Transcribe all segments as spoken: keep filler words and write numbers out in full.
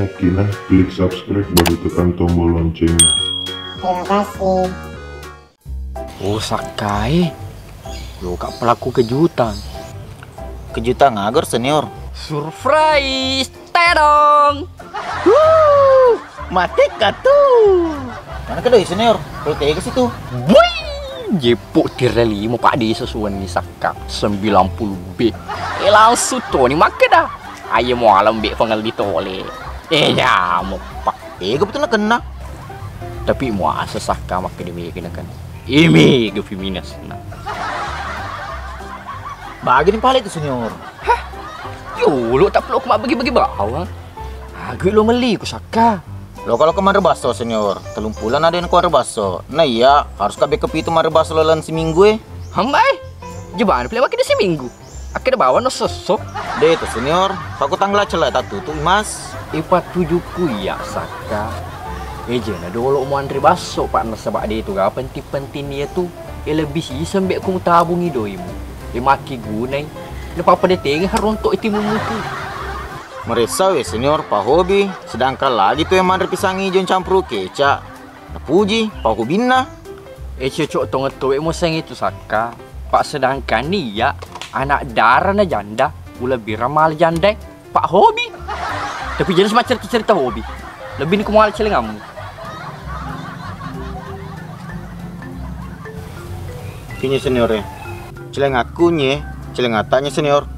Oke nah, klik subscribe baru tekan tombol loncengnya. Terima kasih. Oh, Sakkae. Loka pelaku kejutan. Kejutan aga, Senior? Surprise! Tedong! Wuh, mati katu. Mana kedoi, Senior? Kalau tega situ. Woi, jeppo tira lima Pak Desa suwenni Sakka sembilan puluh B. Eh, langsung toni makkeda. Ayo mualam be pengelli tole. Eh, nyamuk, Pak. Tega betul na kena. Tapi muasa Sakka makkeda mega na kena. Imi gepi minasna. Bagi ni pale itu, Senior. Hah? Yolo, tak perlu aku mabbagi-bagi bawang. Aku lo melli ku Sakka. Lo kalau kemarin basso, Senior. Telung pulang ada yang kemarin basso. Nah iya, harus kabeh kepitu mari basso lalan seminggu eh. Hambai. Jebana pele makin seminggu. Akhirnya bawa no sosso. Deh itu, Senior. Aku tanggal cela tak tutup, Mas. Ipa tujuku iya Sakka. Ejena dolo mau anre basso, Pak, nasaba de itu ga penting-penting iya tu. E, lebbi siseng be ku mutabungi doimu. E, makkegunai. Napappa de tengeng harontok e timummu tu. Maressa we, Senior, pahobi, sedangkan lagi tu yang manre pisang ijo campuru keca. Napuji, pahobinna. E, cocok tongeng towe museng itu Sakka. Pak, sedangkan iya anak dara na janda, ulebbi ramala janda. Pak Hobi. Tapi jadi semacam cerita hobi. Lebih ni kumual celengamu. Kini, Senior, eh. Celengakku nye, celengatanya, Senior.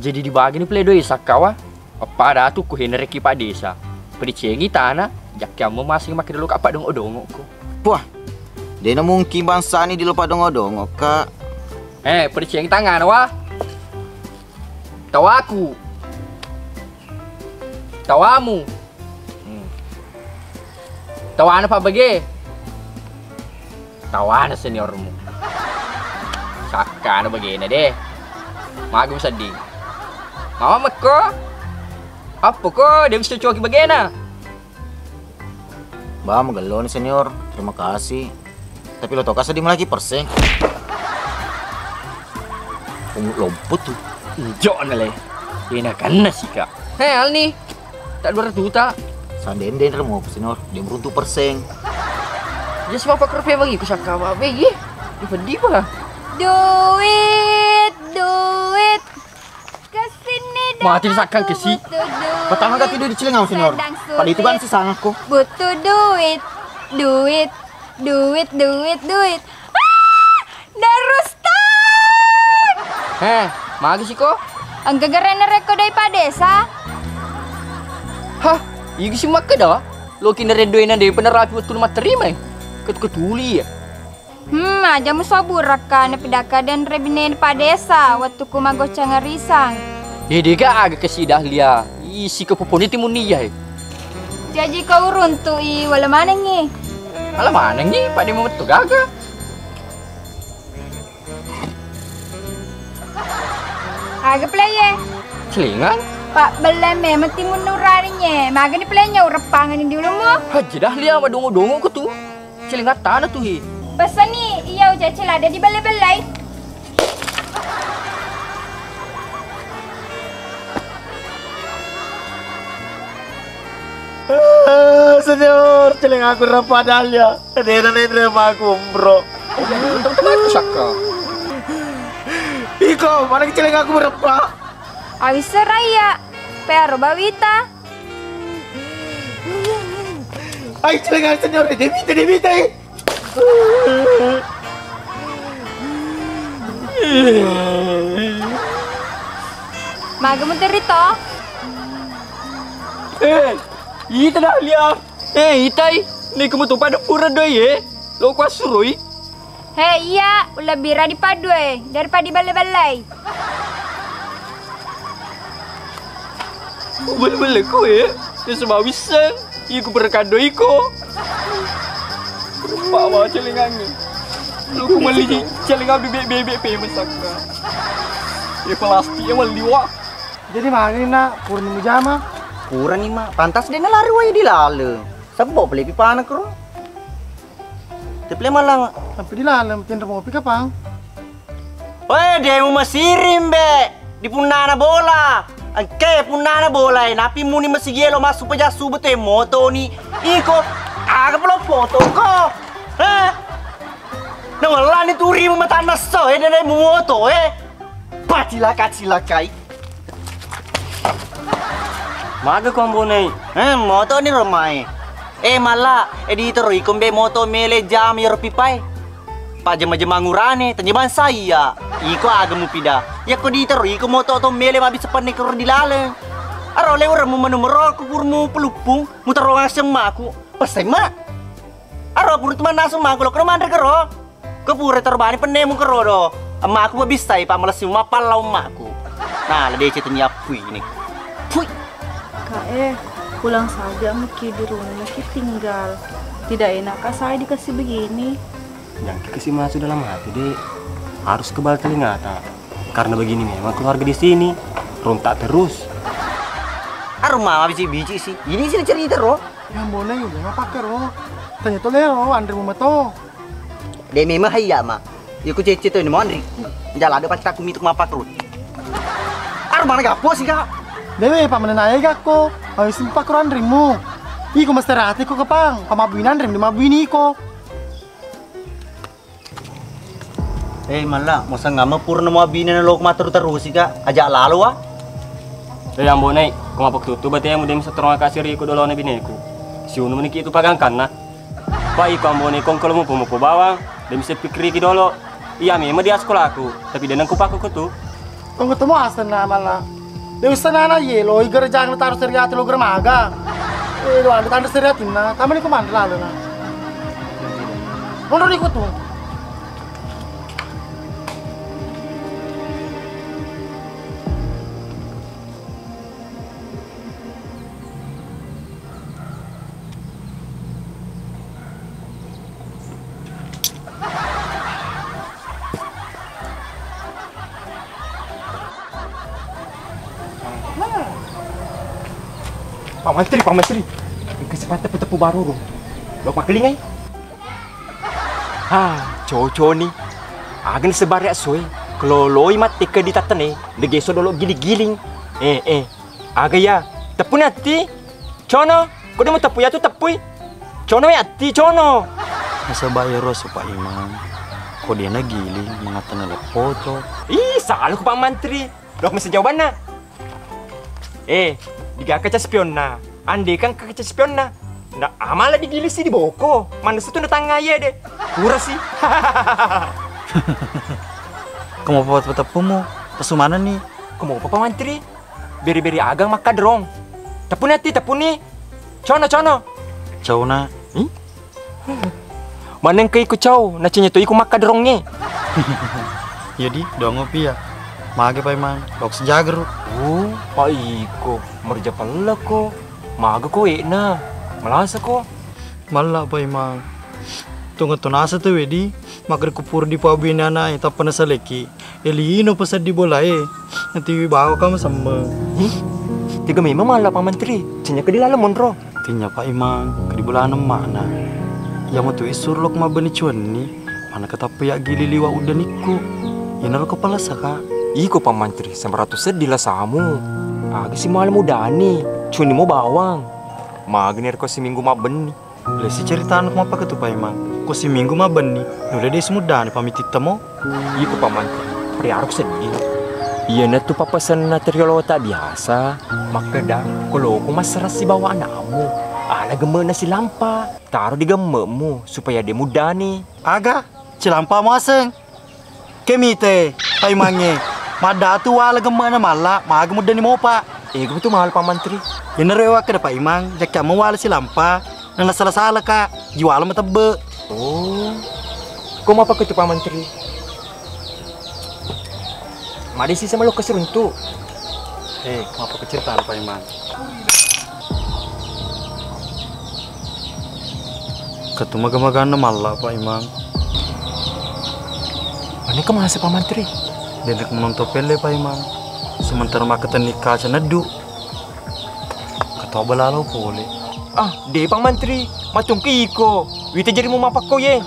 Jadi dibagi ni pledoi Sakka wa. Apa ada tu ku henreki Pak Desa. Pedicengi tanah, jakkiammu masing makin dulu kapak dongok-dongokku. Wah, dena mungkin bangsa ni di lupa dongok-dongok, Kak. Eh, pedicengi tangan wa. Tawaku. Tawamu. Hmm. Tawana Pak Bage. Tawana seniormu. Sakkana bagena deh. Magu sedding. Mama mekko. Apa ko dia mesti coki bagena? Ba, magello ni, Senior. Terima kasih. Tapi lo toka seddi malaki perseng. Ungu lompo tu. Enjo na le. Ina kanna sika. Hei, Alni. Tak dua ratus juta. Sandende remo, Senior. Dia meruntu perseng. Dia semua pakar pe bagi ku Sakka, Pak. Begi. Di peddi pa. Duit, duit. Kesini. Mati disakkan kesi. Pertama kali tidur di celengau, Senior. Pada itu kan sesangakku. Butuh duit, duit, duit, duit, duit. Ah! Darustan! Heh, magi siko? Engka gerena rekko doi Pak Desa. Hah, igi si makkeda? Loki nareddoina de penerapi wettu materimai. Ketu-ketuli ya. Hmm, aja musoburakka, napidakka denre binene Pak Desa, wettuku magoccang arisang. Dede gaga kesi Dahlia, isi ko poponi timun iya, eh. Jaji ko uruntu'i, wala manengngi. Ala manengngi, Pak, de memettu gaga. Aga pelaye? Celingang. Pak, belle memang timun nuraninya. Magani pelaye ureppangan di ulummu? Haji Dahlia, madongo-dongo ko tu. Celingattana tu hi. Pesani, iya uja celada dibelle-bellai. Ah, Senior, celengaku rapa Dahlia. Dena nenre maku, bro. Sakka. Iko, mana celengaku rapa? Awis seraya. Pero bawita. Ai, celenga, Senior, eh, Devita, Devita, eh. Maga muterri to? Eh, ita Dahlia. Eh, itai. Ni kamu tuh pada pura doi, eh. Lo kuasuroi. He, iya, ulebbira dipadue daripada diballe-ballai. Uballe-balle koe, nasaba wisseng, iku berkado iko. Rupa wa celengangnge. Lu ku melli celengang bebek-bebek pe masakka. Ya plastik ya melli wa. Jadi magi nak kurni mujama? Kurani ma, pantas dena lari wai di lale. Sebbo pelepi panak ro. Teple malang. Sampai di laleng, tinro mopi kapang. Weh, demu masiring, Be. Di punnana bola. Engkae punnana bolae, napi muni masigi elo massu pejassu betu e motoni. Iko, aga pelo foto ko? Eh? Nawallani turimu matanna so, eh, dede mu moto, eh? Pacilaka-cilakai. Maga ko Ambo Nai? Eh, motoni ro mae. Eh, malla, eh, ditero iko mbe moto mele jam yero pipae. Pajama-jamang urane, tajamang saya. Iko aga mupida. Yakko ditero iko moto to mele mabbissa penne kero di laleng. Aro le uremu manu meroko purmu peluppung, mutaro ngaseng maku. Pesai ma. Aro puru tu mannasu maku lo kero manre kero. Ko pura terbani pennemu kero do. Emmaku mabissai pa malessi mappalla ummaku. Nah, la dece tenia pui ni. Pui. Kak eh, pulang saja mungkin di rumah mungkin tinggal. Tidak enak kak saya dikasih begini. Jangan kasih masuk dalam hati, Dek. Harus kebal telingata. Karena begini memang keluarga di sini. Rontak terus. Aro mama bici-bici sih. Ini sih cerita ro. Yang boleh udah ngapa kero? Tanya to lero Andre mau meto. De memang hayya ma. Iku cece to ini monri. Jala do pasti aku mituk mapak ro. Aro mana gapo sih kak? Dewe pa menena ega ko. Ayo simpak ro Andre mu. Iko mesti rati ko kepang. Pamabuin Andre, pamabuin iko. Eh, malla, mosangamma purana muabbine naloko matteru-terusi ka, aja lalo wa. Eh, Ambo Nai, ko mapaktutu batemu de misetterong kasi ri ku dolona bineku. Siunu meniki tu pagangkanna. Pa iko Ambo Nai kongkolo mupo-mupo bawang, de misepikkiriki dolo. Iya memang di askolaku, tapi de nengku pakko tu. Tunggu temu asenna malla. De ussenana ye lo igere jang taru seriati lo gere maga. Eh, lo ande tanda seriatinna, tamani ko manre lalona. Monro iko tu. Pak Mantri, Pak Mantri. Engka sipata peteppu baru ro. Lo pakkelingai. Ha, coconi. Agen sebare assoe. Keloloi matteke di tattene, degeso dolo giling-giling. Eh, eh. Aga iya? Teppuni atti? Cono, ko de muteppui atu teppui. Cono we atti, cono. Nasaba iyaro Supa Imang, ko de nagiling mangattana leppoto. Ih, salo ku Pak Mantri. Dok mese jawabanna. Eh, diga kaca spionna. Andekang kaca spionna. Nda amala digiling si diboko. Manessa tu natangnga iye de. Pura si. Ko mopa teppumu, pesu manenni. Ko mopa Pak Mantri? Beri-beri agang makkadrong. Teppuni atti, teppuni. Cono, cono. Cauna. Ih? Manengka iko cau, nacenya to iko makkadrongnge. Jadi, dongo pia. Mage paimang, lok sejageru. Oh, pa iko, merja pelleko. Maga ko ekna. Melasa ko. Malla paimang. Tonga tonasa tu wedi, makkeda kupura dipabui nanae, tappa nasaleki. Elino paseddi bolae, natiwi bawa ka masemmeng. Ih, tega memang malla Pak Mantri, cenyakka di laleng monro. Tenya Pak Imang, ke di bolana emma'na. Iya matu issurlok mabbenni cuanni, mana katappa ya gili liwa uddanikku. Iyanaro kepala saka. Iko Pak Mantri, sembaratu seddi lasamu. Aga si mala mudani, cuanni mo bawang. Magani reko siminggu mabbenni. Lesi ceritana ko mappaketu paimang. Ko siminggu mabbenni, nulle de simuddani pamititta mo. Iko Pak Mantri, priaruk seddi. Iyanatu pappasenna triolota biasa. Makkeda, ko loko massara sibawa anakmu, ala gemme'na silampa. Taro di gemme'mu supaya de muddani. Aga, cilampa muaseng. Kemite, Paimangnge, maddatu wala gemme'na malla, maga muddani mopa. Ega betu mala Pak Mantri. Iyanaro ewakkeda Paimang, jakkiamma wala silampa, nanasala-salaka, jiwala matebbe. Oh. Ko mappaketu Pak Mantri. Madesi sama lokka siruntu. Eh, mappaketu ceritana Paimang. Katu maga-maganna malla Pak Imang. Maneka masa Pak Mantri? Denek menonton pelle Pak Imang. Sementara makkatenni kaca neddu. Katoba lalo pole. Ah, de Pak Mantri, matungki iko. Wita jarimu mapakko ye.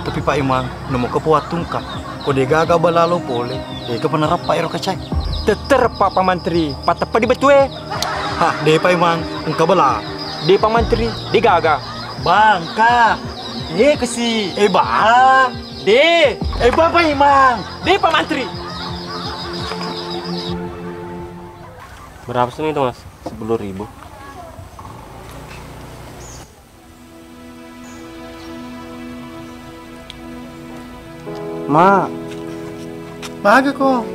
Tu Pi Pak Imang, nemoka po wattungka. Ko de gaga bala lo pole, de ka panareppa ero kacai. Tettereppa Pak Mantri, pateppa di betue. Ha, de Pak Imang, engka bala. De Pak Mantri, de gaga. Bangka. Eh, kasi. Eh, ba. De. Eh, ba Pak Imang. De Pak Mantri. Berapa sih itu, Mas? Sepuluh ribu. Ma. Maga ko?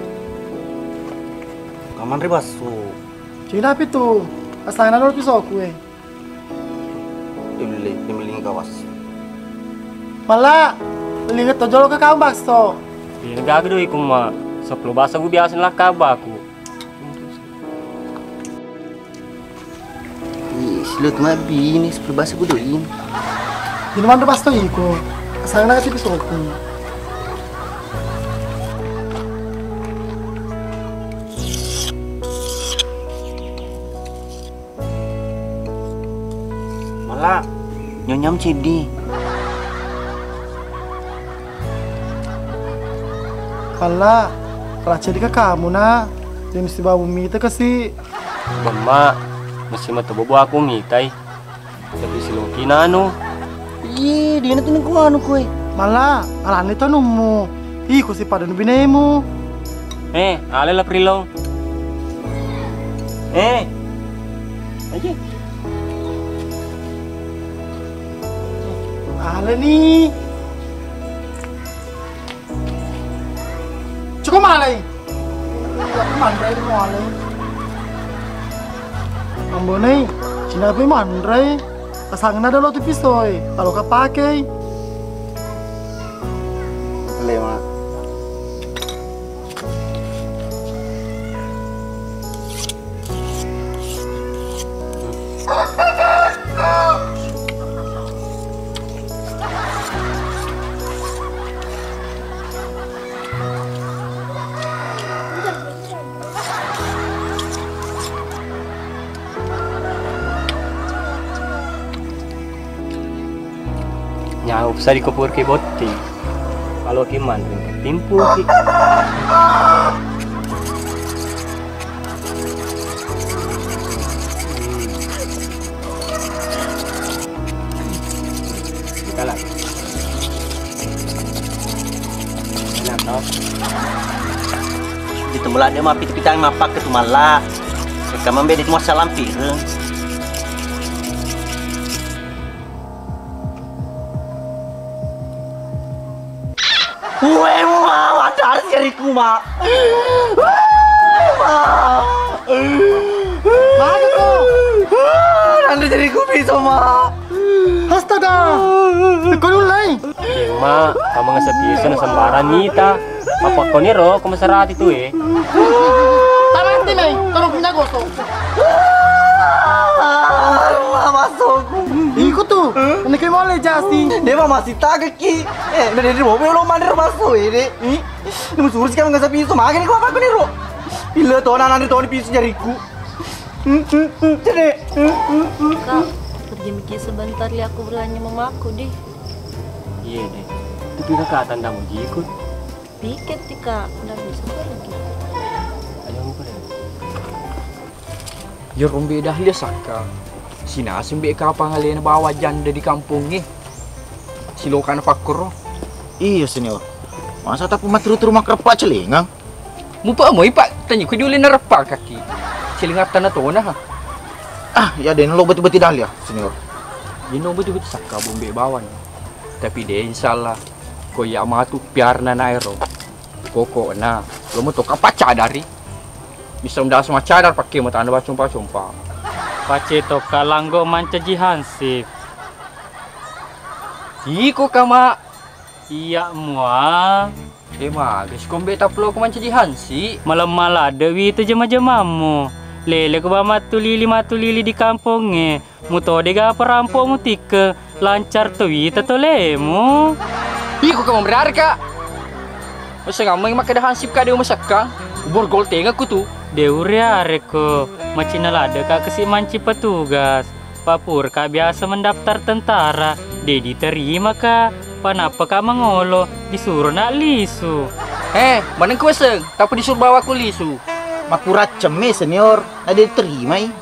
Kamanre basso. Cina pi tu. Asana dolo pisoku e. Ulle, ni melingi kawas. Mala, linget to jolo ke kau basso. Ini gaga doi kuma. Sepuluh basso ku biasa lah kabaku. Ih, silut mabbi ini sepuluh basso ku doi. Ini mantu basso iko. Asana kasi pisoku. Mala, nyonyam ceddi. Mala, raceddi ka kamu, Nak. De mesti bawa mita kasi. Bemma, mesti matu bobo aku mitai. Tapi siloki nanu. Iye, dina tu nengko anu koe. Mala, alani tu anummu. Iko si pada nu binemu. Eh, ale la Prilong. Eh. Aje. Ale ni. Cukup malai. Aku manre di malai. Ambo nei, cina pi manre. Asangna dolo tu pisoi, kalau ka pakei. Lema. Nyau sari ko purki botting. Kalau ki manring timpuki. Kita lah. Enak toh. Di tembelah dia mah pita-pitang mapak ke tumala. Kamambe di tumasa lampireng. Weh, ma, wajar jariku, ma. Weh, ma. Magi ko? Nanti jariku bisa, ma. Astaga. Teko dulu, Lai. Eh, ma, kamu ngasep piso na sembarang mita. Apa kau ni ro, kamu serati tu, eh. Tamati, Mai. Terus punya gosok. Mama soku. Iko tu. Ini kayak mau le jasi. Dia mama si taga ki. Eh, na diri bobe lo manre ro basso ede. Ih, nemu suruh sih kalau nggak sapi itu makan iko apa ni ro? Ila to na nanti to ni pisu jariku. Hmm, hmm, hmm, cede. Hmm, hmm, hmm, Kak, hmm. Pergi mikir sebentar li, aku bertanya mamaku deh. Iya deh. Tapi kakak tanda mau jikut. Pikir tika, ndak bisa pergi. Ayo, aku deh. Iyaro mbe Dahlia sakka, sinaseng mbe kapang alena bawang janda di kampongnge. Silokana pakkoro. Iya, Senior. Masa tappa maturu-turu makkareppa celengang? Mupa moi, Pak, tanya ku diule nareppa kaki. Celengang tana tona, ha. Ah, ya den lo beti-beti Dahlia, Senior. Ino beti-beti sakka bombe bawang. Tapi de, insyaallah, ko iya matu piarna naero. Pokokna, lo meto kapang cadari. Bisa undang semua cadar pakai mata anda bacompa-compa. Pace to kalanggo mancaji hansip. Iko kama. Iya mua. Eh, maga sikombe taplo ko mancaji hansi. Malemma ladde wi tu jema-jemammu. Lele ko ba matulili-matulili di kampongnge. Muto dega perampomu tikke, lancar to wita tolemu. Iko ka memberarka. Masa ngameng makkeda hansip ka de umasekkang. Uborgol tenga ku tu. De ure areko, macinna ladde ka kasi manci petugas. Papur ka biasa mendaftar tentara, de diterima ka. Panappaka mangolo, disuro na lisu. Eh, maneng kuweseng, tapi disuro bawa ku lisu. Makurang cemme, Senior, na de terimai.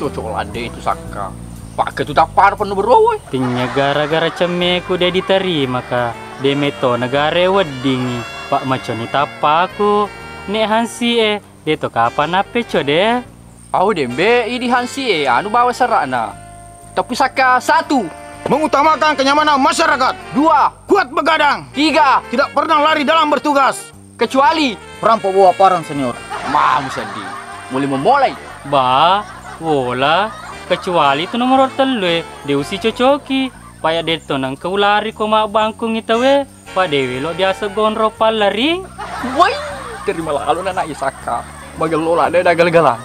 Cocok ladde itu Sakka. Pakke tu tappana penno beruwa, woi. Pinnya gara-gara cemmeku de diterimaka, de metto negara weddingi. Pak maconi tappaku, nek hansi e, de to kapan appe code. Au dembe, idi hansi e, anu bawa serana. Tapi Sakka, satu. Mengutamakan kenyamanan masyarakat. Dua. Kuat begadang. Tiga. Tidak pernah lari dalam bertugas. Kecuali perampok bawa parang, Senior. Mamu seddi. Mulai memulai. Ba, wola, kecuali tu nomor tellu e, de usi cocoki. Paya detto nengka ulari ko mabbangkung itawe, pa de welo biasa gondro pallaring. Woi, terima lalo na nak Sakka. Magello la de dagal-galang.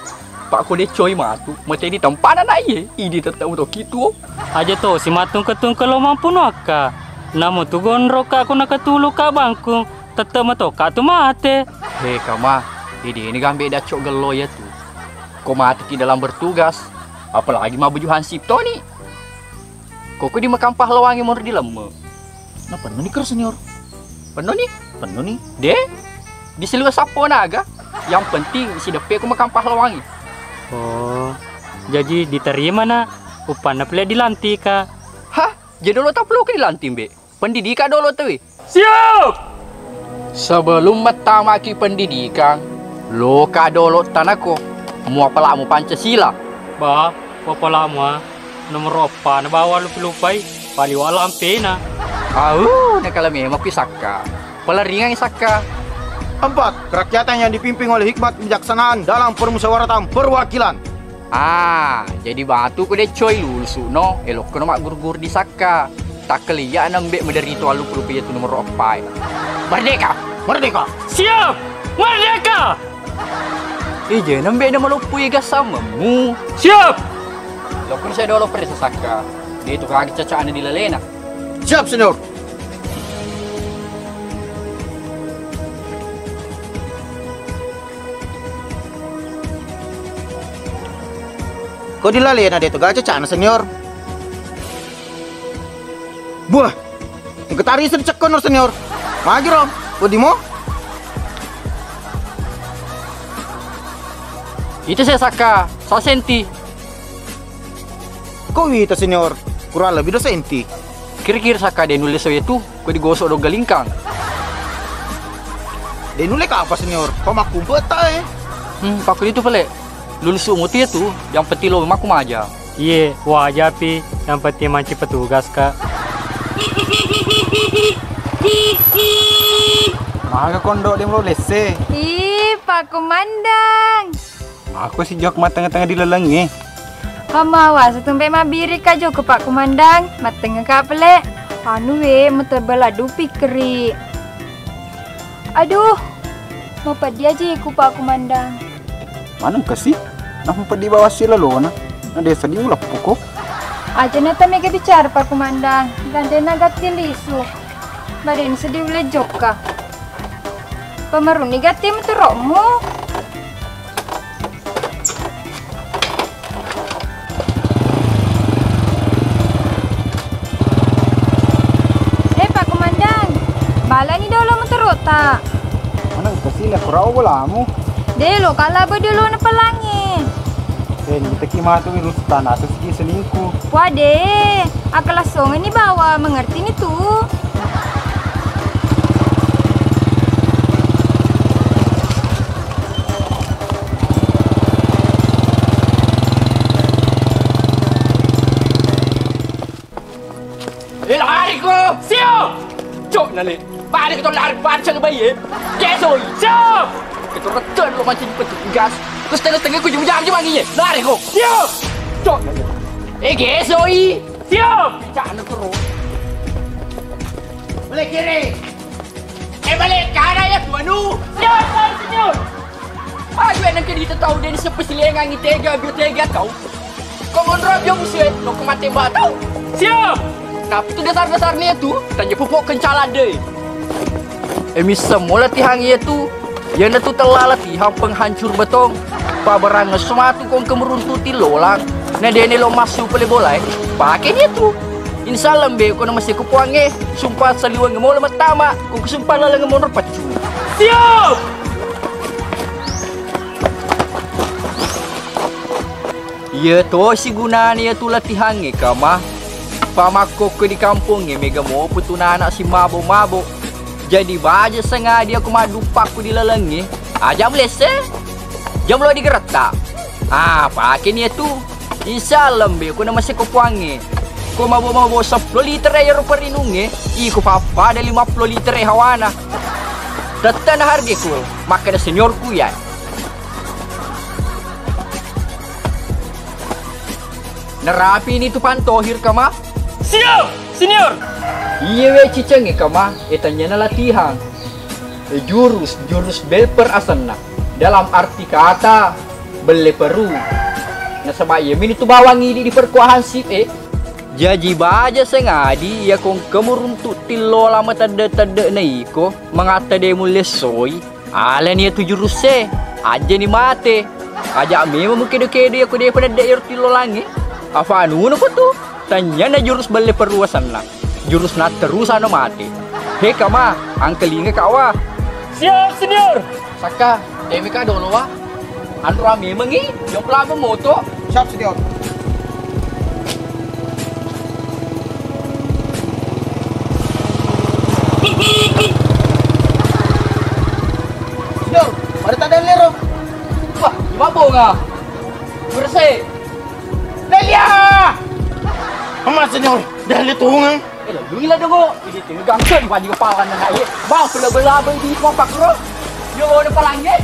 Pak ko de coi matu, mate di tempana nak iye, idi tetap to kitu. Aja to si matungke-tungke lo mampu no akka. Namo tu gondro ka ko nakatulu ka bangkung. Tette matoka tu mate. He kama, idi ini gambe dacok gello ya tu. Ko mati ki dalam bertugas, apalagi mabaju hansip toni. Koko di makam pahlawangi mor di lemme. Na penno ni ker, Senior? Penno ni? Penno ni? De, di selua sappo naga. Yang penting si deppe ko makam pahlawangi. Oh, jadi diterima na. Uppanna pele dilantika. Hah? Jadi lo taploki dilanting be. Pendidikan dolo tu. Siap! Sebelum mettamaki pendidikan, loka dolo tanako. Mua pelamu Pancasila. Ba, mua pelamu ah. Nomor eppa na bawa lupa-lupai, paliwa lampena. Au, nakala memang pi Sakka. Palaringang Sakka. Empat, kerakyatan yang dipimpin oleh hikmat kebijaksanaan dalam permusyawaratan perwakilan. Ah, jadi batu ko deccoi lulusu no, elokko no magguru-guru di Sakka. Takkelia nembe mederito allupu-lupu iya tu nomor eppa e. Merdeka! Merdeka! Siap! Merdeka! Ije nembe na maloppu iga samemmu. Siap! Lokko saya dolo perisa Sakka. Dia itu kaki cacana di lalena. Siap, Senior. Ko di lalena de to gaga cacana, Senior. Buah. Engka tari sedi cekko no, Senior. Magi ro. Ko di mo? Itu saya Sakka, sasenti. Ko wita, Senior, kurang lebih dua senti. Kira-kira Sakka de nulle so itu, ko digosok dogga lingkang. De nulle kapa, Senior, pamakkumpeta e. Hmm, pakku itu pale. Lulusu mutu ya tu, yang penting lo makku maja. Iye, waja pi, yang penting manci petugas ka. Maga kondo de lo lesse. Ih, Pak Komandan. Mako si jok matengah-tengah di lalengnge. Pamawasa tumpe mabbiri ka joko Pak Komandang, mattengnga ka pele. Anu we, matebel adu pikkeri. Aduh, mapeddi aji ku Pak Komandang. Maneng kasi? Nah mapeddi bawa si lalona. Na desa di uleppuko. Aja na tamega bicara Pak Komandang, gandena gatti lisu. Baden seddi ulle jokka. Pamaruni gatti meterokmu. Eh, Pak Komandang, balani dolo motorota. Mana kasih nak kurau bolamu? Delo kala ba dolo na pelangi. Eh, niteki matu wirus tanah atas ki selingkuh. Wade, akalassongeni bawa mengerti ni tu. Eh, lari ko! Siap! Cok, nale. Pada kita lari, pada sana bayi, eh. Gesoi. Siap! Kita rekan lo mancing petugas. Terus tengah-tengah ku jumjang jumang iya. Lari ko! Siap! Cok, nale. Eh, gesoi. Siap! Cak, nale terus. Balik kiri. Eh, balik kanan ya, Tuanu. Siap, Pak Senior. Aduh, enak jadi kita tahu dia ini sepesilengan ini tega, biar tega tahu. Kau ngontrol dia musuh, eh. Lo kematian batau. Siap. Tapi tu dasar-dasarnya tu, tanya pupuk kencalan deh. Eh, misa mula tihang iya tu. Iyana tu tellala tihang penghancur betong. Pabarangnge sematu kong kemeruntuti lolang. Na dene lo massu pele bolae. Pake dia tu. Insya Allah mbe, ko na maseko puangnge, sumpah saliweng molo mattama, ko kusumpah laleng monro paccu. Siap! Iya tosi gunana iyatu latihangnge, Kama. Pamakkokko di kampongnge mega mopo tu nana simabo-mabo. Jadi baja sengadi aku maddupakku di lalengnge. Aja mulesse. Jam lo digeretta. Ah, pakeni iyatu. Insya Allah mbe, ko na maseko puangnge. Ko mabo-mabo seppulo liter ero perinungnge, iko pappada lima puluh liter hawana. Tette na hargeku, makkeda seniorku ya. Narapini tu Pantohir, Kama. Siap, senior. Iya we cicengnge, Kama, e tanyana latihan. E, jurus, jurus belper asenna. Dalam arti kata, belle peru. Nasaba iya mini tu bawang idi di perkuahan sip e. Jaji baja sengadi iya kongkemu runtuk tillola matedde-tedde na iko mangatta de mulle soi. Alani iyatu jurusse, ajjani mate. Aja memang mukedo-kedo iya ko depa nedde iyaro tillolangnge. Afa anuna ko tu, tanyana jurus belle perru asenna. Jurus natterusano mate. He Kama, angkalinga ka wa. Siap, senior. Sakka, dewe ka dolo wa. Anu rame mengi, yo pelaba moto. Siap, senior. Senior, pada tak ada lero. Wah, lima bonga. Bersih. Delia! Amma, senior, Delia tungang. Eh, lalu gila dong, kok. Ini tinggal gangster, baju kepala anak, eh. Bang, bela-bela, bang, di kompak, bro. Yo, ada palangnya.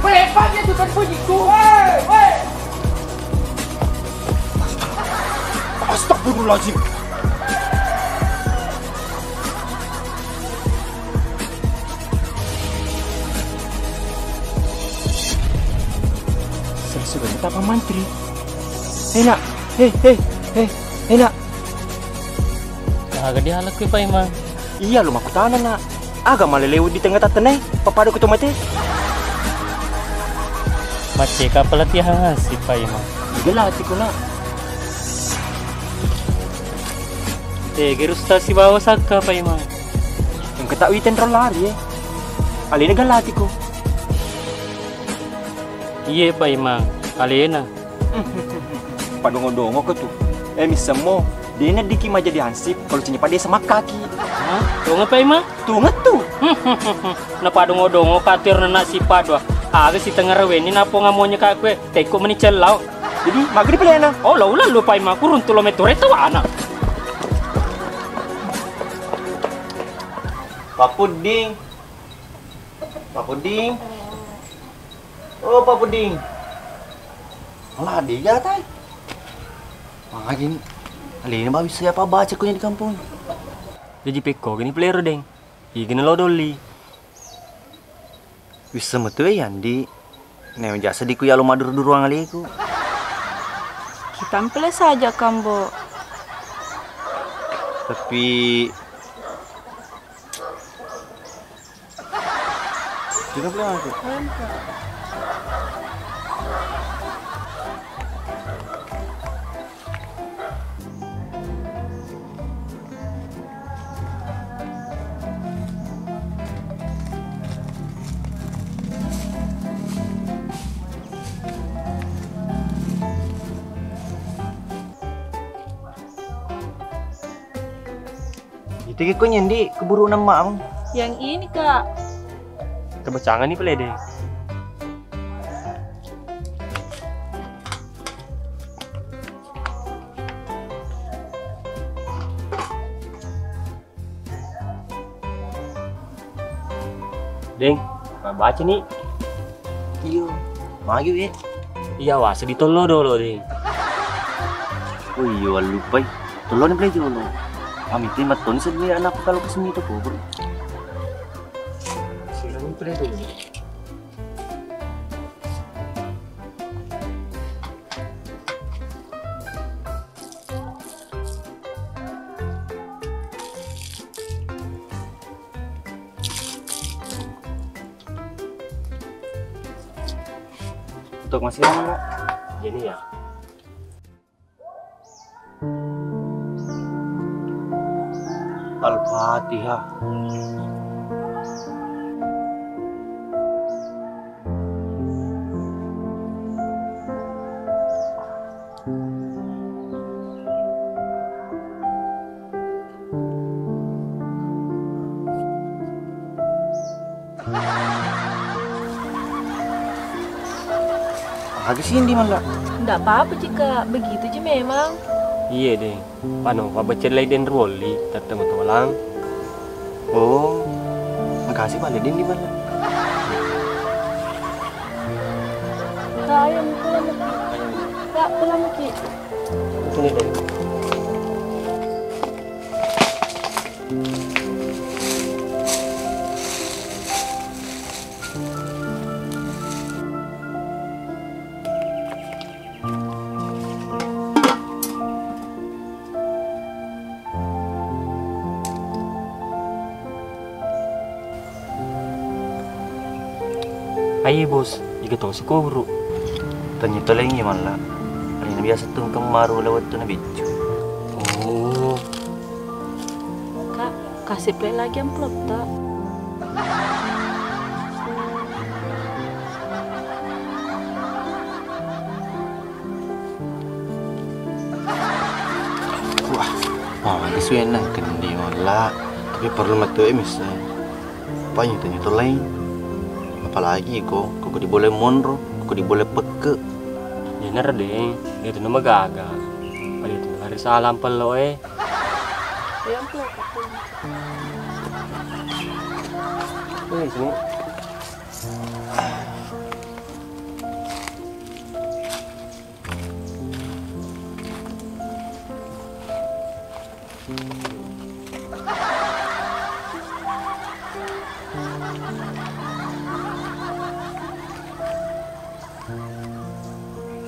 Pelepasnya tuh kan bunyiku. Woi, woi. Astagfirullahaladzim. Seru-seru tapa mantri. Eh, Nak. Eh, eh, eh, eh, Nak. Aga dialak kui, Paimang? Iya, lo makkutana, Nak. Aga malelewu di tengah tatenai, pappada ku tomate. Maceka pelatihan hansip, Paimang. Iga latiko, Nak. Eh, gerusta sibawa sakka, Paimang. Engka tak witen ro lari, eh. Alena ga latiko. Iye, Paimang. Alena. Padongo-dongo ko tu. Eh, missemmo, dena diki majadi hansip, kalau cini pada semakkaki. Hah? Tonga, Paimang? Tunga tu. Na padongo-dongo ka tu ero nana sipadua. Aga sitengnga reweni napo ngamonye ka kue, teko meni cellau. Jadi, maga di pelena? Oh, lau lalu, Paimang, kurung tu lo metu reta wana. Pak Puding. Pak Puding. Oh, Pak Puding. Malah digatai. Magi ni. Alena ba bisa apa baca kunya di kampung. Jadi pekko gini pelero, Deng. Igana lo dolli. Wisseng metu e, Yandi. Neo jasa diku yalo madduru-duruang aleku. Kita mpele saja, Kambo. Tapi, tidak boleh aku. Itu ki ko nyendi keburu nemma'mu. Yang ini, Kak. Kebacangan ni pale de. Deng, mabbaca ni. Iyo, magi we. Iya, wasa di tollo dolo, Deng. Oh iyo, allupai. Tollo ni play dolo. Amit ni matoni seddi anak kalau kesini to kubur. Sini play dulu. Untuk masih lama, Kak? Gini ya. Fatihah. Aga sindi malla? Ndak apa-apa jika begitu ji memang. Iye deng. Pano, pabbecellai deng ruolli, tette matolang. Oh, makasih pale deng di malla. Kak, ayo pulang maki. Kak, pulang maki. Sini deh. Aye bos, iga tosi koburu. Tanya tolengi malla. Aye biasa tungkeng maru lewat tu na biccu. Oh. Kak, kasih play lagi amplop tak? Wah, magi suenna kendi malla. Tapi perlu metu e misseng. Apa nyetu-nyetu lain? Apalagi ko, ko di boleh monro, ko di boleh pekke. Yenaro deng, itu nama gaga. Pada itu lari salam pelo e. Yang pelo. Eh, sini.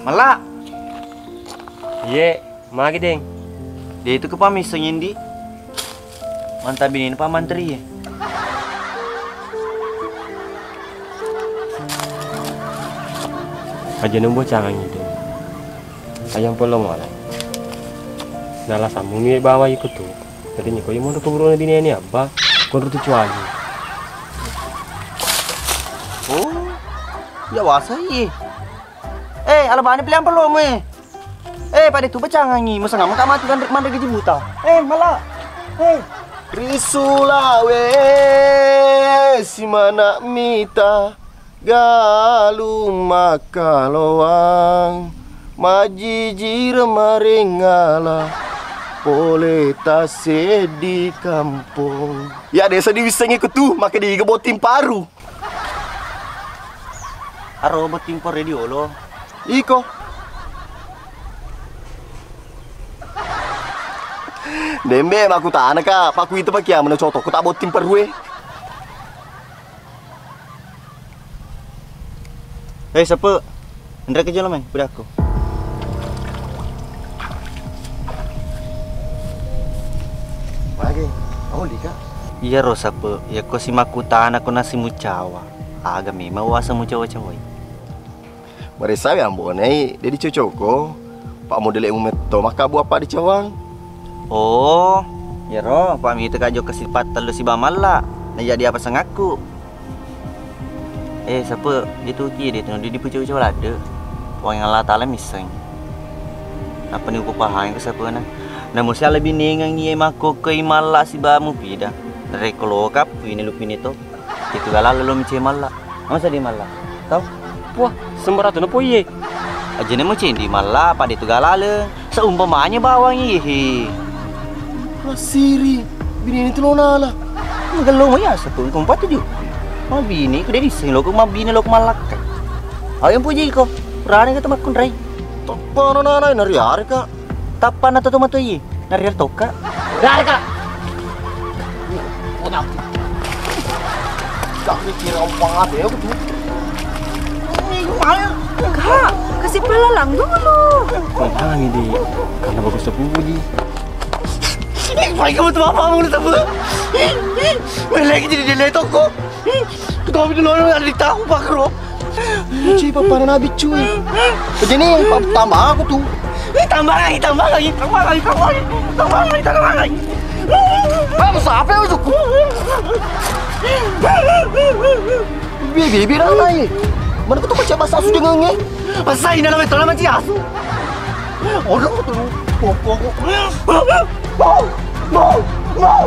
Malla. Iye. Magi deng? De itu kepa misseng indi. Mantap bini pa mantri ye. Aja nunggu cangang itu. Ayam polo mala. Nala sambung ni bawa ikut tu. Tadi ni kau mau ke buru bini ni apa? Kau tu cuali. Oh, ya wasa ye. Eh, ala bani pilihan polo mu eh. Eh, pada tu becangangi, masa nggak mengkamati kan manre gaji buta. Eh, malah. Eh. Ri Sulawesi mana mita galung makkaloang majijir marengala pole taseddi kampong. Ya desa diwissengi kutu, maka diga botting paru. Aro botting paru di olo. Iko. Dembe makkutana ka, pakkuita pakiamana cotokku ta botting parue. Eh, Sepe, enreke jolo mai pudakku. Magi, auli ka? Iyaro Sepe, yakko simakkutana ko nasimucawa. Aga memang wasa mucawa-cawai. Maressawi ambonai de dicocoko, pa modele mu metto makkabu apa dicawang. Oh, iyaro pa mita ka jokka sipat tellu siba malla, najadi apa sangakku. Eh, Sepe, itu ki de tunu dipucu-pucu ladde. Puang Allah Taala misseng. Apa ni upahangi ke Sepena? Namu siala binengang iye makkokoi malla siba mupida. Narekko lokap, pine lupine to. Itu galala lo mice malla. Masa di malla? Tau? Wah, sembarang tu nopo iye. Ajene mo cendi malla pada itu galala. Seumpamanya bawang iye. Masiri, bini itu lo nala. Magello mo ya satu kompat tujuh. Mabini ku dari sing lo ku mabini lo ku malakka. Ayo puji ko. Rani kata makkunrai. Tappa nana nari are ka. Tappa na tu matu iye. Narial tokka. Lari, Kak. Kak, mikir apa ya aku tuh? Kak, kasih pelalang dulu. Pelalang ini karena bagus terpuji. Baik kamu tuh apa mau tahu? Main lagi jadi dia toko. Ketawa dulu ada di tahu Pak Kro. Cuy, papana nabi cuy. Jadi nih, pa- tambah aku tuh. Eh, tambah lagi, tambah lagi, tambah lagi, tambah lagi, tambah lagi, tambah lagi. Kamu siapa ya, Ujuk? Bibi, bibi, nalai. Mana kau tuh baca bahasa asu dengan nge? Pasai nalai, tolong baca asu. Orang tuh. Mau, mau, mau. Mau, mau, mau.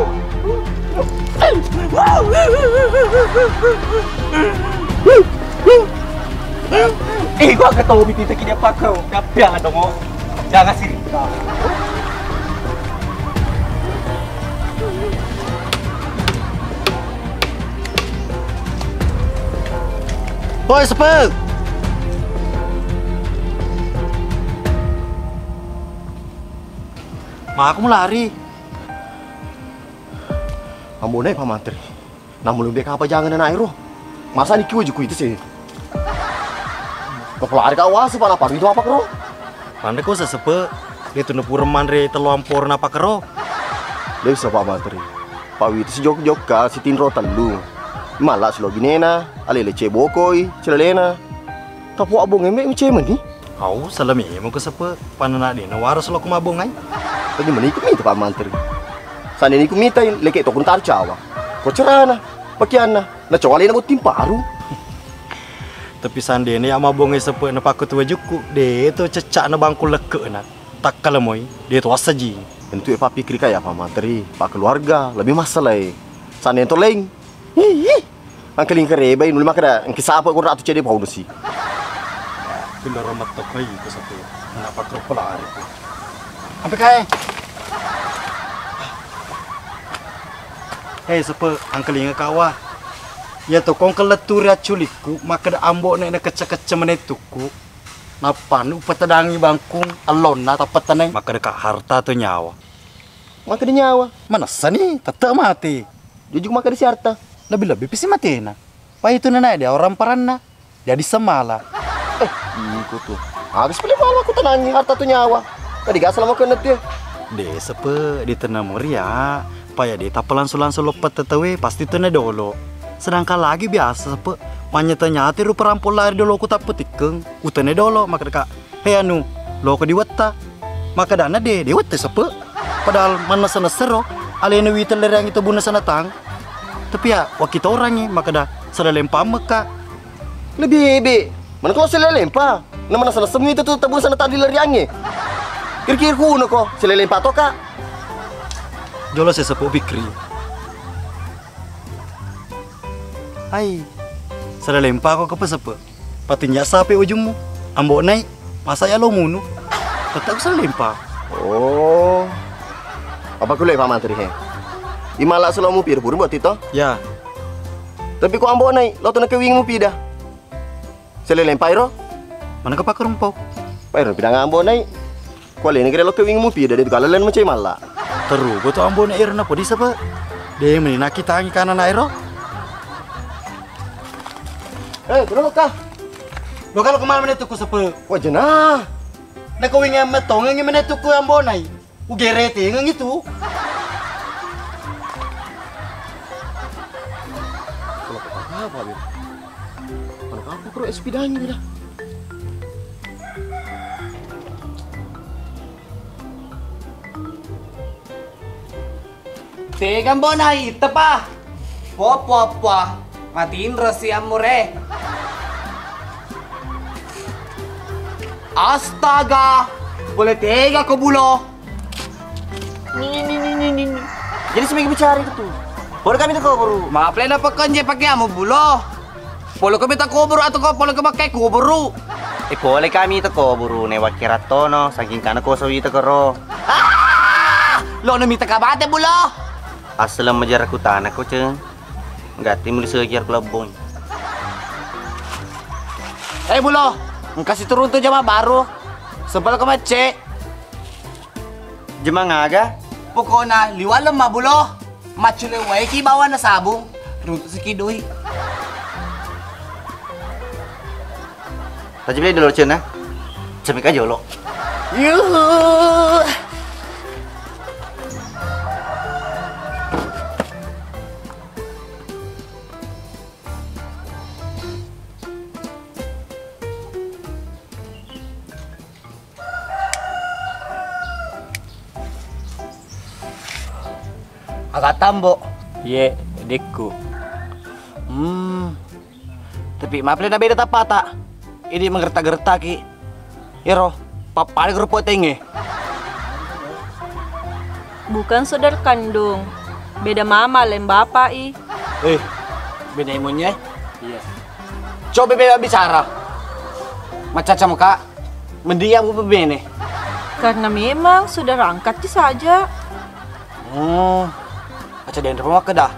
Eh, gua ketawa biti kita kini apa kau? Tapi jangan dong, oh. Jangan sih. Woi, Sepe! Maka mu lari? Ambone, Pak Mantri. Namu lebih apa jangan anak ero? Masa niki waju ku itu sih? Kok lari kau wasi, Pak, apa itu apa kero? Pandai kau sesepe, dia tuh pura manre telo ampor napa kero? Dia bisa, Pak Mantri. Pak Witi si jok-jokka, si tinro tellu. Mala si lo binena, alele cebokoi, celelena. Tapi abong embe mecemeni. Au, salami emo ke sepe, panana dena waras lo kumabongai. Tadi meniku minta, Pak Mantri. Sandeni ku minta, leke tokun taru cawa. Ko cerana, pakianna, na cawa lena botting paru. Tapi sandene ya mabongai sepe na pakku tuwa jukku, de to cecak na bangku lekke na. Takkala moi, de to assaji. Tentu e pappikiri kaya, Pak Mantri, Pak keluarga, lebih masalah e. Sandene to lain. Hihi. Angkaling karebai, nuli makkeda, engki sapa ko ratu cede paunusi. Kundara mattokoi ko sepe. Napa kro pelari ko. Ampe kae. Hei, sepe, angkalinga kawa. Iya to kong kelletturi acculikku, makkeda ambo ne na kecce-kecce menettukku. Nappannu upatedangi bangkung allonna tappa tenai. Makkeda ka harta to nyawa. Makkeda nyawa. Manessani, tette mati. Jujung makkeda si harta. Lebbi-lebbi pisi matena. Pai tu nanae dia orang paranna. Jadi semala. Eh, iko tu. Aga sepele mala ku tenangi harta tu nyawa. Tadi gak selama kena tu. De sepe di tena moria. Paya de tappa langsung-langsung loppa tetawe pasti tena dolo. Sedangkan lagi biasa sepe. Manyata-nyata rupa rampok lari dolo ku tappa tikkeng. Utene dolo makkeda ka. He anu, loko di wetta. Makkedana de, de wetta sepe. Padahal mannessa-nessero, alena wita lereangi tebunna senatang. Tapi ya, wakitorangi, makkeda selelempa mekka. Lebih ebe, mana kau selelempa? Nama nasa-nasa itu tuh tebunna senatang di lereangi. Kira-kira kuno ko, selelempa toka. Jolo sesepu pikri. Hai, selelempa ko kepesepe. Patinja sape ujungmu. Ambo nai, masa ya lo munu? Tetap selelempa. Oh. Apa kuliah Pak Mantri he? Imala selamu pir pur buat itu? Ya. Tapi ko ambo nai, lo tu nakewing mu pida. Selelempa iro? Mana ke pakerumpo? Pak iro pidang ambo nai. Kualeni kira lo kewing mu pida de kala len macai malla. Teru beto ambo na ero na podi sapa? De meni naki tangi kana na ero. Eh, dulu ka. Lo kalau kemana mana tuku sapa? Wajena. Na kewing yang metong yang mana tuku ambo nai. Ugere tengeng itu. Kalau apa apa dia? Mana kamu kuro es pidangi dah. Tega mbona itepa? Popoppo, matinro siammure. Astaga, pole tega ko bulo. Ni, ni, ni, ni, ni, ni. Jadi semegi bicara itu tuh. Boleh kami tuh kau buru. Maaf lena pekenje pakai amu bulo. Pole ko mita kuburu atau ko pole ko makai kuburu? Eh, pole kami to kuburu ne wakkira tono, saking kana ko sawi to kero. Ah! Lo no mita kabate bulo. Assalam majar aku tanah ko ceng. Gatti muli sejar ko lebbong. Eh bulo, engkasi turun tu jama baru. Sebel ko macce. Jemang aga? Pokokna liwa' lemma bulo, maccule waeki bawana sabung, runtu siki doi. Tajibeli dolo cena. Cemika jolo. Yuhu. Katambo. Ye, dekku. Hmm. Tapi maple na beda tapata. Ini mengerta-gertaki. Ero, pappale kerupuk tenge. Bukan saudara kandung. Beda mama lain bapak i. Eh, beda imunnya. Iya. Coba beda bicara. Macam-macam kak. Mending ya bu bene. Karena memang saudara angkat saja. Oh, aja denre makkeda.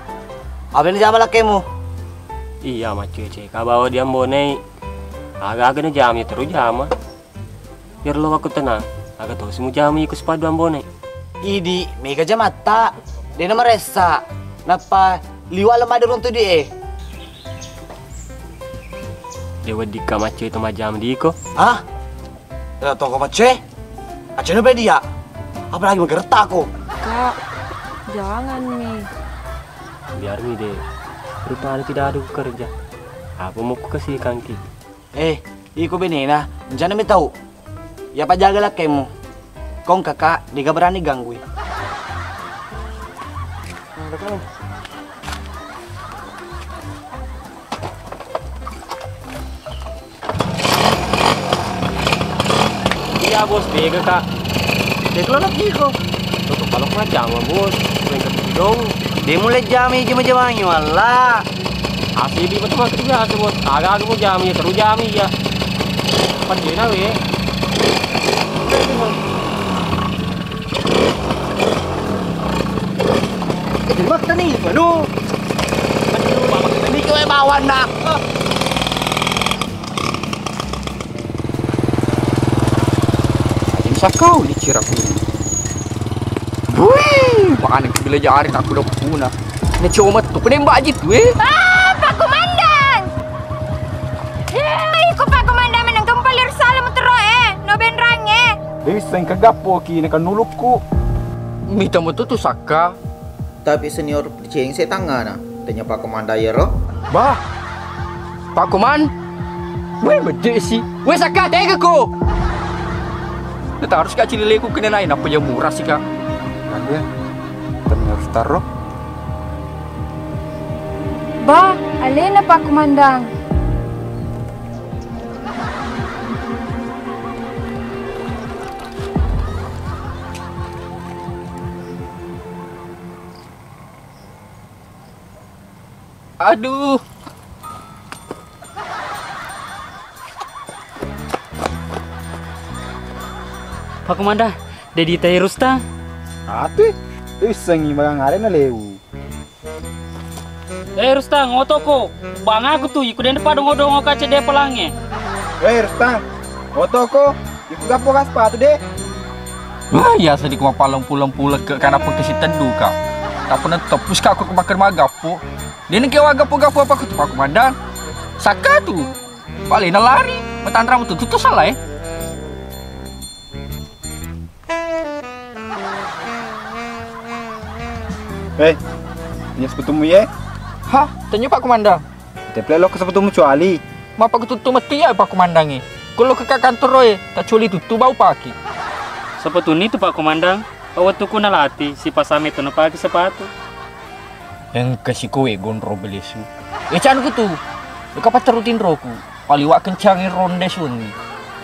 Apa ini jama lakkemu? Iya, macece. Ka bawa diambonei. Aga-aga na jama ya terus jama. Biar lo waktu tenang. Aga tosi mu jama iku sepadu ambonei. Idi, mega jamatta. Dena maressa. Nappa liwa lemade runtu di e. Dewa dika macce itu majam diko. Hah? Toko macce? Acce no dia. Apalagi menggertak aku. Kak, jangan mi. Biar mi deh. Rupanya tidak ada kerja. Apa mau ku kasih kangki? Eh, iko benena, rencana mi tau. Ya pajaga lakkemu. Kong kakak, dega berani ganggui. Iya bos, dega kak. Dega lo lagi ko. Tutup kalau macam bos. Main ke dong. Dia mulai jami jama-jamangi walla. Asi di betul maksud biasa bos. Agak aku jami terus jami ya. Pas dia nawe. Itu waktu nih, waduh. Ini kau bawa nak. Aja misakau di ciraku. Wih, mana gila jari aku udah punah. Ini cuma tuh, kena mbak aja tuh, eh. Ah, Pak Komandan. Eh, iko Pak Komandan menang kempal salam terus eh. No benrang eh. Dewi sengka gapo ki nekan nulukku. Mita metu tu sakka. Tapi senior perceng setangana. Tanya Pak Komandan ya ro. Bah. Pak Koman. Weh, bedek sih. Weh, sakka tega ko. Kita harus kasih leleku kena naik apa yang murah sih kak. Ada. Tapi harus taruh. Bah, alena Pak Komandan. Aduh. Pak Komandan, dedi terus ta? Ati, issengi magang arena lewu. Eh Rustang, otoko. Bang aku tu, iku den padongo-dongo kaca de pelange. Weh Rustang, otoko. Iku gapo kas sepatu de. Wah, iya sedih kuma palong pulang pulang ke karena pun kasih teduh kak. Tak pernah tepus kak aku kebakar magapo. Dia nengke wa gapo-gapo apa aku tuh Pak Komandan. Saka tuh. Paling lari, metanra tuh tuh salah eh. Eh, ini sepatumu ye? Hah, tanya Pak Komandan. Teple lo ke sepatumu cuali. Mapa kututtu metti ya Pak Komandan e. Kulo ke kantor e, tak cuali tuttu bau paki. Sepatu ni tu Pak Komandan, awattu ku nalati, si pasame tu napake sepatu. Engka si kowe gondro belesu. E canu kutu. Eka pateru tinroku. Paliwa kencang ronde sunni.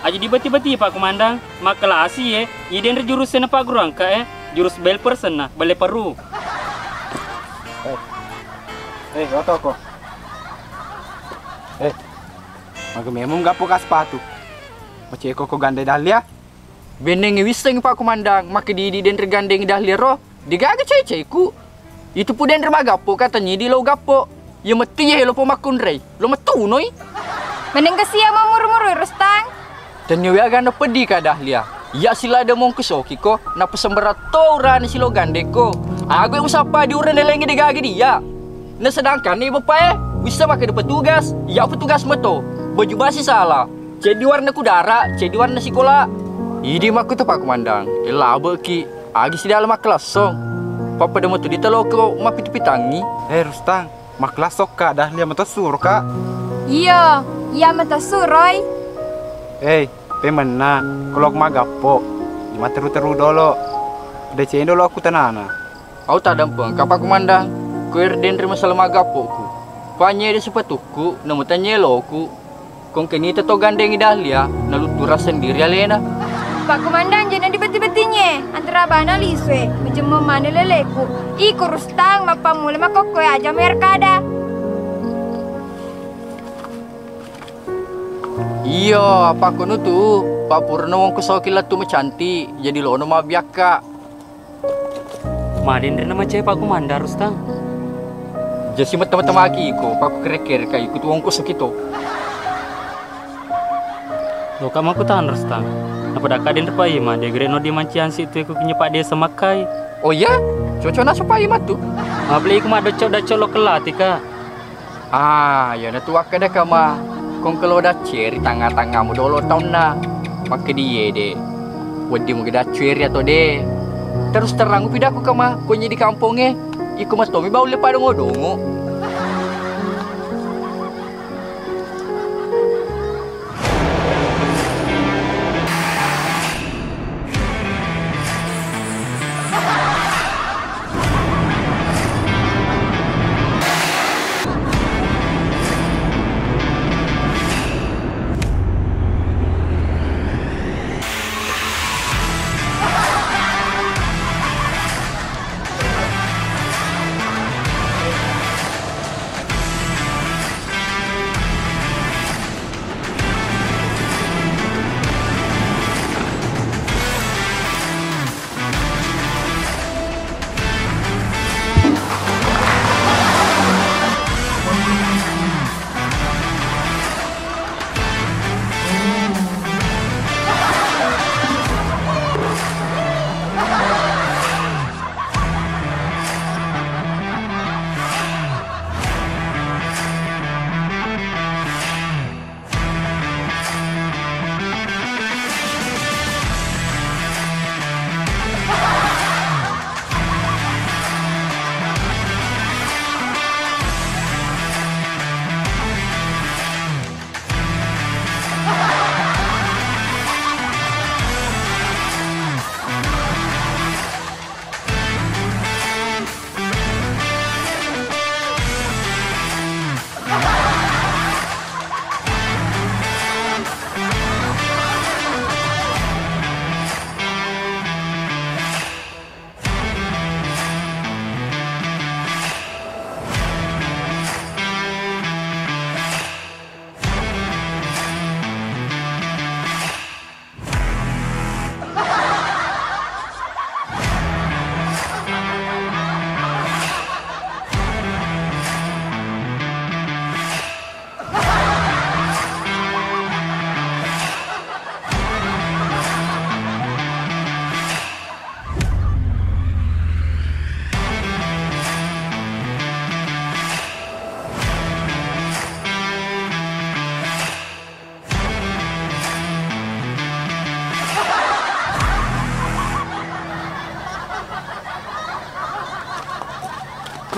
Aja dibati-bati Pak Komandan, makkelasi ye, iden ri jurus sena Pak Guru angka e, jurus bel persen na, bele peru. Eh, eh, otoko. Eh, maga memang gapo ka sepatu. Maceko ko gande Dahlia. Bennengngi wissengngi Pak Komandan, makkedidi denre gandeng Dahlia ro, degaga cai-caiku. Itu pu denre magappo katanyidi lo gappo. Iya metti iya lo po makkunrei, lo mettunoi. Meneng kasiya mammuru-muru Rustang. Tenniwi aganna peddi ka Dahlia. Iya silada mongko soki ko, napasembara to urane silo gandekko. Ago usappa di urane lengi degaga dia. Na sedangkan ni bappae, wissa makkeda petugas, iya petugas meto. Baju basi sala. Ceddi warna kudara, ceddi warna sikola. Idi makkutu Pak Komandan, ellabeki, agi sidala makkelassong. Pappada metu ditaloko mappita-pitangi. Eh Rustang, makkelassokka Dahlia meto suroka. Iyo, iya meto suroi. Eh, pemenna, kolok magappo. Dimateru-teru dolo. Deceng dolo aku tanana. Au tadampengka, Pak Komandan, ko ero denre masalah maggappoku. Panyede sepetukku, namutanyeloku. Kongkeni teto gandengi Dahlia, nalutturang sendiri alena. Pak Komandan, jena dibeti-betinye, antara bana lisue, majemmo mane leleku. Iko Rustang, mappammula makkokkoe aja merkada. Iyo, apa kono tu, Pak purano wongko soki lettu macanti, jadi lono mabiakka. Madenre na macai Pak Komandan, Rustang. Jasi mata-mata maki iko, Pak kere-kere kai iko tu wongko soki to. Loka maku tan, Rustang. Napadakka denre Pak Ima, degre no dimancian si tu iko kinya Pak Desa makkai. Oh iya? Cocok na supaya matu. Mabeli iku madocok-docok lo kelati ka. Ah, iyana tu wakkeda kama, kongkelo dacceri tangnga-tangngamu dolo taunna. Makkedie de. Weddimu ge dacceri atau de. Terus terang upidaku kama, konye di kamponge, iko matomi baulle pada ngodongo.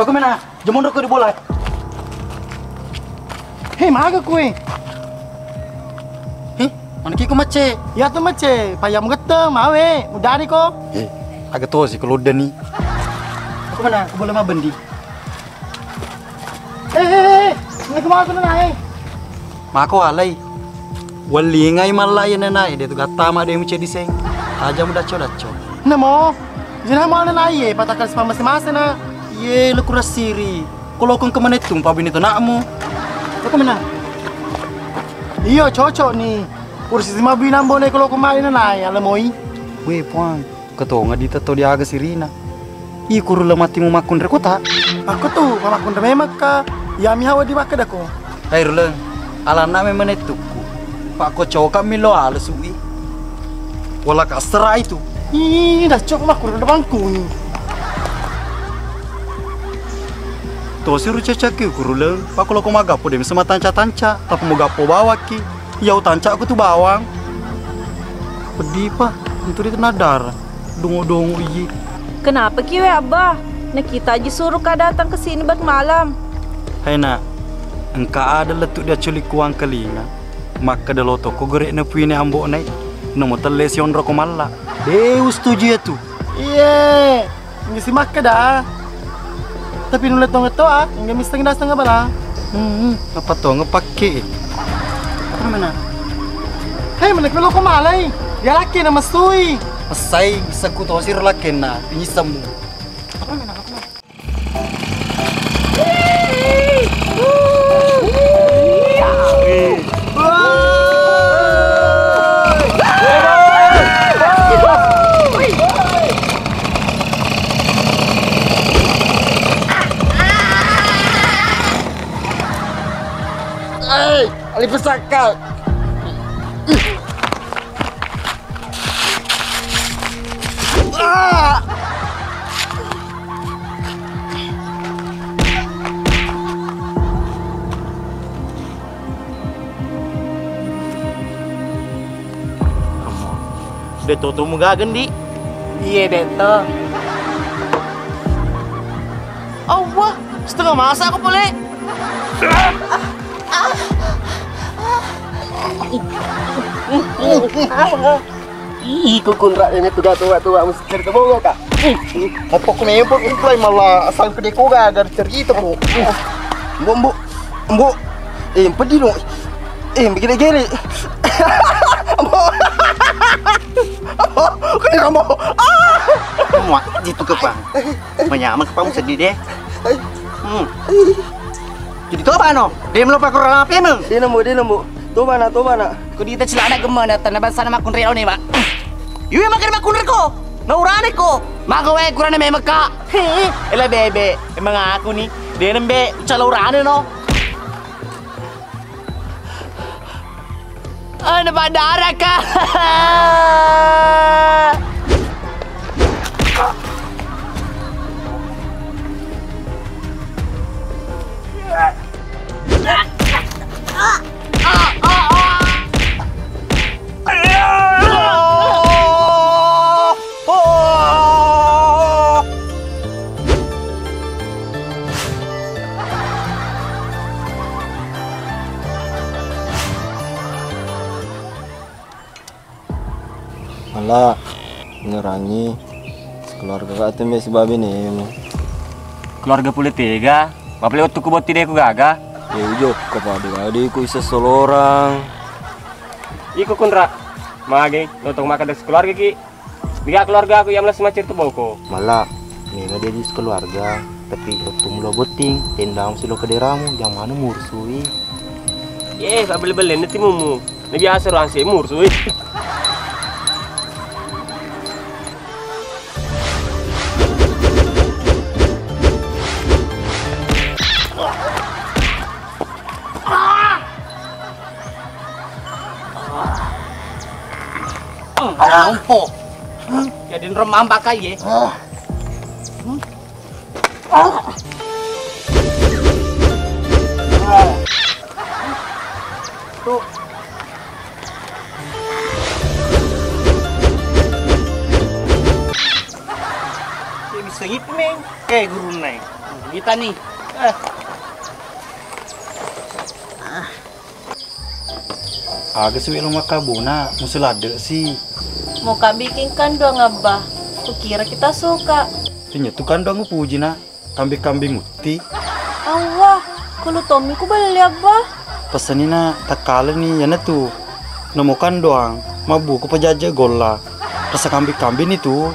Bako mena, jamonro ko di bola. Hei, maga kue. Hei, mana kiko macce? Ya tu macce, payam geteng, mawe, mudari ko. Hei, aga tosi ko loddani. Bako mena, ko bola mabendi. Eh, eh, eh, ini kemana tuh, Nana, eh? Mako alai. Wellingai malla iya nanae, de tu gattama de mucediseng. Aja mudacco-dacco. Nemo, jena mo nanae, patakal sipa mase-mase na. Ye, leku rasiri. Kolokong kemenettung pabini tenakmu. Aku mena. Iyo, cocok ni. Kursi sima bina mbone kolokong mali nanae, alamoi. Weh, puang. Ketonga di teto diaga sirina. Ih, kuru le matimu makkunre kota. Makkutu, makkunre memekka. Yami hawa di makkedako. Hai Ruleng, alanna memang nettukku. Pakko coka milo alesu i. Wala kasera itu. Ih, dah cok makkunre bangkuni. Tosi ru cecakki ku Ruleng, pakko loko magappo demi semata tanca-tanca, tapi mau gappo bawakki. Iyau tancakku tu bawang. Peddi pa, untu ri tenadara. Dongo-dongo iji. Kenapa kiwe, Abba? Nakita aja suruh kak datang ke sini buat malam. Hai nak, engka ada lettu diacculikku wangkalinga. Makkeda lotoko gerekna puine ambo nai. Namo telle sionroko malla. De ustuju iya tu. Iye. Nggak si makkeda. Tapi nulle tongeng toa, nggak misseng dah setengah bala. Hmm, apa tongeng pakke? Apa mana? Hei, mana kalau kau malai? Dia laki nama sui. Pesai, bisa ku tosir laki na, pinyisemu. Apa mana? Apa mana? Hei, ali pesaka. Ah! Betto to mugaga, Ndi? Iye, betto. Awwah, setengah masa aku pole. Ih, kukunrak ini tuga tua-tua mesti cerita bohong, Kak. Apa ku memang ku play malah asal kedai ku gak ada cerita, Bu. Bu, Bu. Bu. Eh, yang pedih dong. Eh, yang gele-gele. Bu. Bu, kena rambo. Ah. Muat gitu ke, Bang. Manyameng ke, Bang, sedih deh. Hmm. Jadi toba no. Dia melo pakai orang apa emang? Dia nemu, dia nemu. Toba na, toba na. Ko dita celana gemma na tanna bangsa na makkunre ne, Pak. Yui makan makkunre ko. Na urane ko. Maka wae kurane memang, Kak. Ela bebe, emang aku nih. Denem be, ucala urane no. Ana badara, Kak. Mala, ngerangi keluarga ka tu mesi babi ni. Keluarga pule tega, mapale wettu ku botti de ku gaga. Ya ujo, kepada ade ku isa solorang. Iko kunra, mage, notong makan dari keluarga ki. Dia keluarga aku yang masih macet tu boko. Mala, memang dia di keluarga, tapi wettu mulo botting, tendang silo ke deramu, yang mana mursui. Ye, tak beli-beli nanti mumu. Ini biasa orang sih mursui. Ampo. Jadi remam pakai ye. Tuh. Dia bisa ngipmeng. Eh, guru neng. Kita nih. Eh. Aga siwi lo makkabona, musu ladde si. Mau kak bikin kandoang, Abba. Kukira kita suka. Tinyetu kandoang upuji na, kambing-kambing utti. Allah, kulu tommi ku belle, Abba. Pesanina takkalani yana tu. Namo kandoang, mabbu ku pajajja golla. Rasa kambing-kambing ni tu.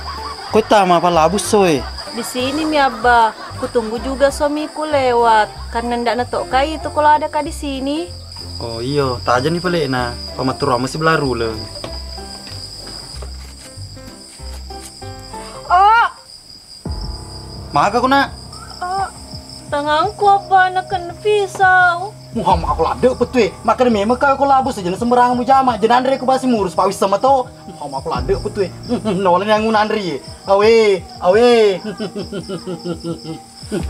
Koi tama palabu soe. Di sini mi, Abba. Kutunggu juga suamiku lewat. Karena ndak natokai itu kalau ada kak di sini. Oh iyo, tajani pale'na, pamatturuang masi bela ruleng. Oh. Maga ko, Nak? Oh, tanganku apa nakenna pisau. Muha mako ladde petue, makkeda memang ka ko labu sajana sembarangan mujama, jana anre ko basi murus pawissa mato. Muha mako ladde petue. Nolani angu nanri. Awe, awe.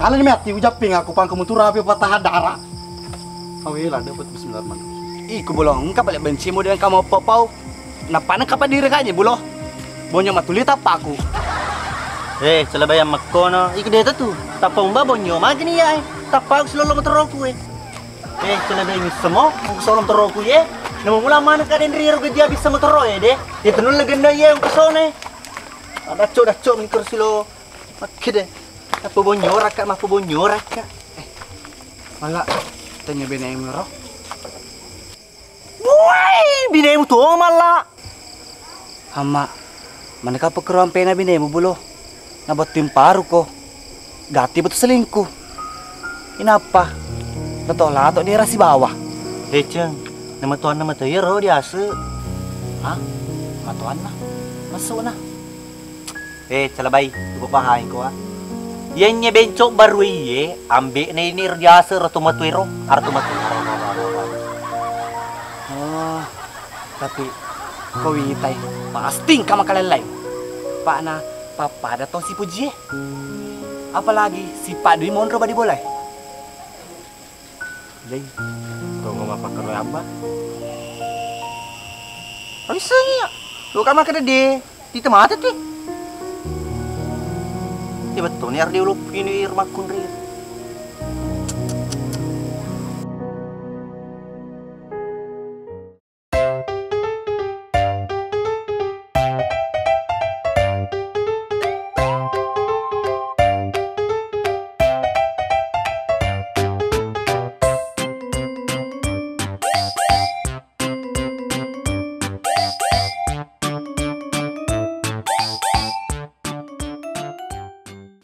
Alani matti ujapping aku pangka mutu rapi patah darah. Awe, ladde bet bismillahirrahmanirrahim. Ih, ku bolong engka pale benci mu dengan kamu apa pau. Napana kapa diri kaje bulo. Bonyo matuli tappaku. Eh, celebayang makkono. Iku deta tu. Tappa umba bonyo magini ya, eh. Tappaku silolo motoroku, eh. Eh, celebayang semo, ku solo motoroku, eh. Namu mula mana kaden riro gedia bisa motoro, eh, deh. Ya tenun legenda, eh, ku sone. Ada cok, ada cok mikir silo. Makkeda, apa bonyorakka, mapa bonyorakka? Eh, malla, tanya benemu ro. Woi, binemu to malla. Amma, maneka pekkero ampena binemu bulo. Nabattuin paruko. Gatti betu selingkuh. Inappa? Lato-lato dia rasi bawah. Heceng, nama tuanna mata iya ro diase. Hah? Matoanna? Masukna? Eh, calabai, lupa pahang ko ah. Yenye bencok baru iye, ambek na ini diase ro tomatuero, aro tomatu. Oh, tapi ko witai, pasti engka makalellai. Pakna pappada tong sipujie. Apalagi sipa dui monro badi bolae. Deng, rongo mappakkaroe abba. Awissengi ya. Lo kama kada de, tita mata ti. Ti bettoni ar di uluppi ni rumakkunri.